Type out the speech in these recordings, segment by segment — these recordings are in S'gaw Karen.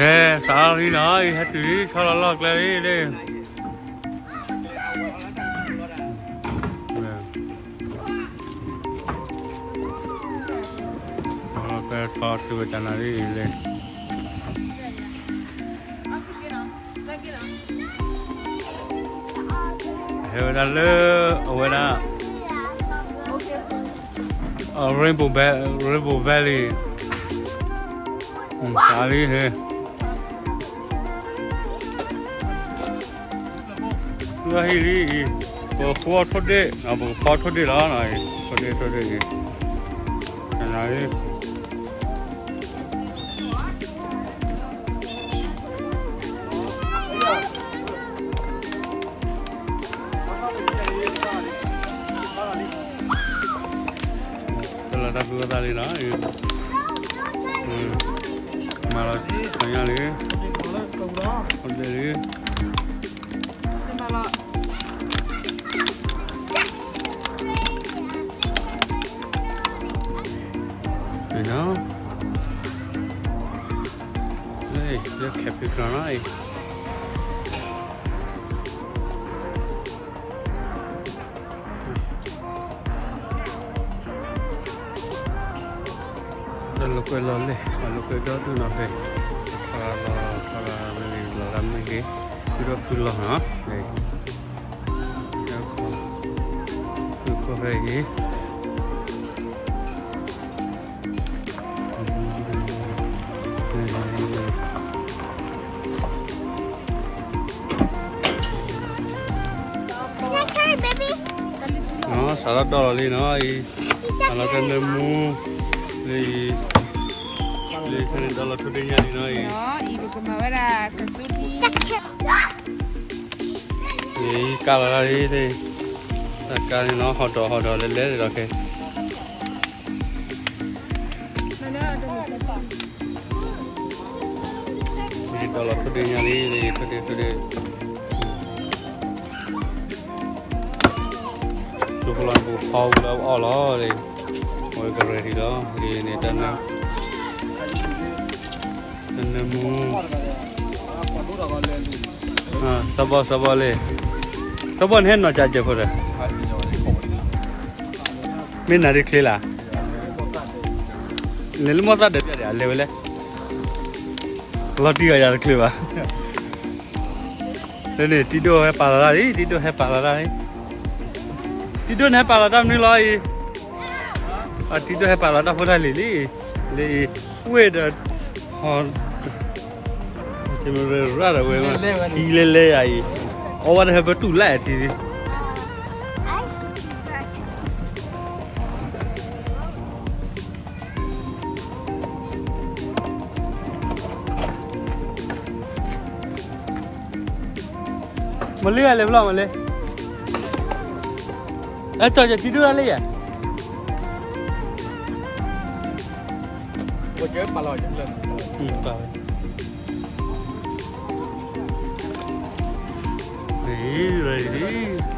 ကဲ, စးထီၣ်လံနီၤ, အံၤဟဲတုၤလံ ဆီလီၤလီၢ်ကျဲလံလံ. ဆီလီၤကျဲ ထီၣ်တုၤဝဲတနၤလံလံ. ဟဲဝဲဒၣ်လၢ အဝဲဒၣ် Rainbow Valley, Rainbow Valley လၢဟံၣ်လံအံၤ, ပဃီထိၣ်ဒ့ၣ်, ပကဖီထိၣ်ဒ့ၣ်လီၤ, ထိၣ်ဒ့ၣ် ထိၣ်ဒ့ၣ်အံၤ, နၤလံ တၢ်လီၢ်တၢ်ဖုအသးလံနီၤ, မၤလီၤကညီလံ, အဒဲလံ. လၢ လၢ cafe နီၤအံၤ တၢ်လိာ်ကွဲလီၤလံ, အလိာ်ကွဲဒီဒူၣ်နီၤဖဲ, ဖးလီၤ ဖးလီၤလီၤလၢမ့ၢ်ဂ့ၤ, ဖုဒီးဖုလီၤနီၤ, ဖုခိၣ်ဖဲအံၤ စးထီၣ်ဒီလီၤလံနီၤအံၤ, အလီၤကနၢမူ လၢအံၤ, လၢခဲန့ၣ်ဒီလီၤထိၣ်ဒ့ၣ်ညါလံနီၤအံၤ, အံၤပကမၤဝဲဒၣ်ကသူထံ အံၤကါလီၤတၢ်လံ, တၢ်ကါန့ၣ်နီၤ ဟီၣ်ဒီးဟီၣ်ဒီးလဲၤလဲၤဒီးခဲ ဒီလီၤထိၣ်ဒ့ၣ်ညါလံ, ထိၣ်ဒ့ၣ် ထိၣ်ဒ့ၣ်, ဒိဖိလီၤပူၤဖီဝံၤလၢအီၣ်လီၤလံ, အဝဲကရဲဒံးလီၤ, ဒ်န့ၣ် တနၢမူ, စီၤဘီၣ် စီၤဘီၣ်လံ, စီၤဘီၣ်န့ၣ်ဟဲနီၤကၠးကဲးဖိဒီး မ့ၢ်နၤဒ်ချ့လၢ်, လဲၤလၢမီၢ်သၣ်ဒၢးပျၢ်ဒံး အလဲၤဝဲလဲၣ်, လီၤတံၢ်ဂၤယၤတချုးဘၣ်, လၢန့ၣ် တံၤဒိၣ်ဟဲပာ်လီၤတၢ်လံ, တံၤဒိၣ်ဟဲပာ်လီၤတၢ်လံ, တံၤဒိၣ်န့ၣ်ဟဲပာ်လီၤတၢ်မနုၤလီၤအံၤ, တံၤဒိၣ်ဟဲပာ်လီၤတၢ်ဖိတၢ်လံၤလံ, လၢအံၤ, ဝ့ၢ်ဒီး ကမ့ၢ်ရၢ်ဒီးဝဲမး ထံလဲလဲယၤအံၤ, အီဝဲတဟဲပတူၢ်လၢအထံလံ, မလၢအလဲၤဘျီမလဲၣ်, အကၠီကၠီထံဒိၣ်ဒၣ်လၢယၤ ပာ်လီၤ, လံ ready လံ.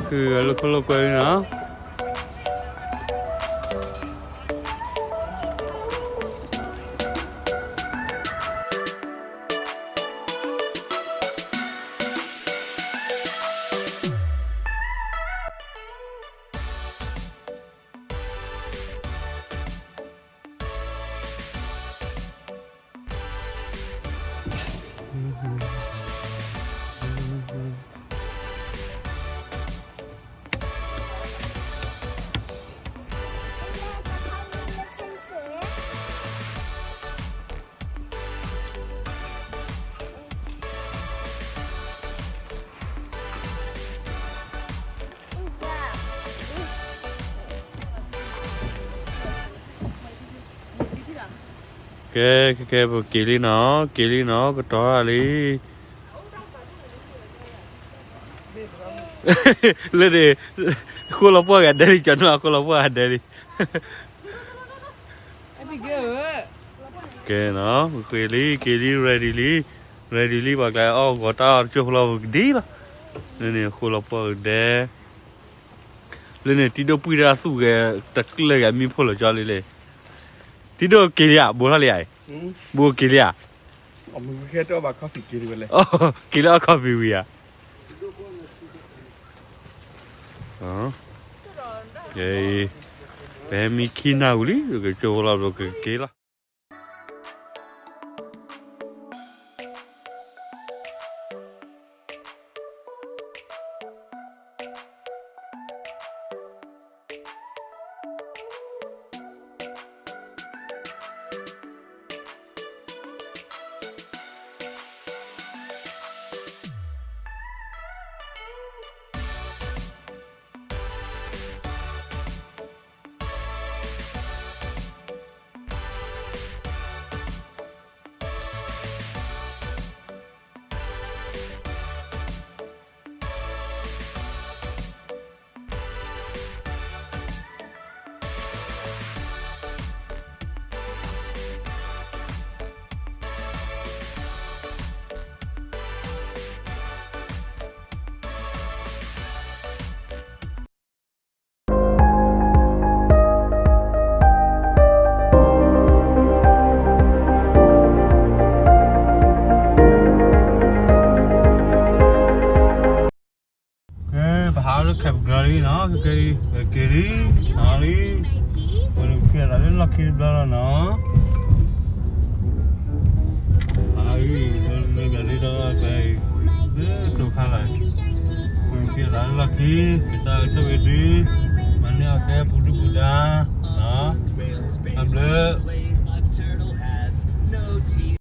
ကလၢခိၣ်လိာ်ကွဲလံနီၤ. ကဲ ကဲ ကဲ ပက့ၤလံနီၤ, က့ၤလံနီၤ, ကတီၤလံ. လၢန့ၣ် ဃိလီၤပှီၢ်ဂၤဒဲးလံ, ကၠီနူၢ်အဃိလီၤပှီၢ်ဂၤဒဲးလံ. ကဲနီၤ, က့ၤလံ က့ၤလံ ready လံ, ready လံ, ပှၤကျဲအီၣ်ဂီၤတၢ်အီၣ်တကၠိၢ်ဖိလီၤ ပကဒံလီၤ. လၢန့ၣ် ဃိလီၤပှီၢ်ဂၤဒဲး, လၢန့ၣ် တံၤဒိၣ်ပှံၢ်တၢ်သူၣ်ဂဲၤ တကျၢၢ်ဂဲၤမံဖိလီၤ ကၠီလံ လံ. တံၤဒိၣ်က့ၤလံဧါ, ဘိးထီၣ်လံဧါ, ဘိးက့ၤလံဧါ, က့ၤလၢအီၣ် coffee ဝံၤဧါ. ပဟဲမံခံနၢ်ဝံၤလံ ပကကၠိဖိလီၤ ပကက့ၤလီၤ. ကဲ ပဟးလၢ camp ကျါလံနီၤ, ကဲ ကဲလံ, ဟးလံ, ပကဖံးအသးလၢလီၢ်ခံတဘျီလီၤနီၤ. ဟးလံ, လၢလၢလၢလၢလၢလၢ, ကျိခါလီၤ, ပကဖံးအသးလၢလီၢ်ခံ, ကစၢ်ကဆိၣ်ဂ့ၤသု, မၤန့ၢ်အီၣ်ကဲပူၤဒုၣ်ပူၤဒါ, အဘျုး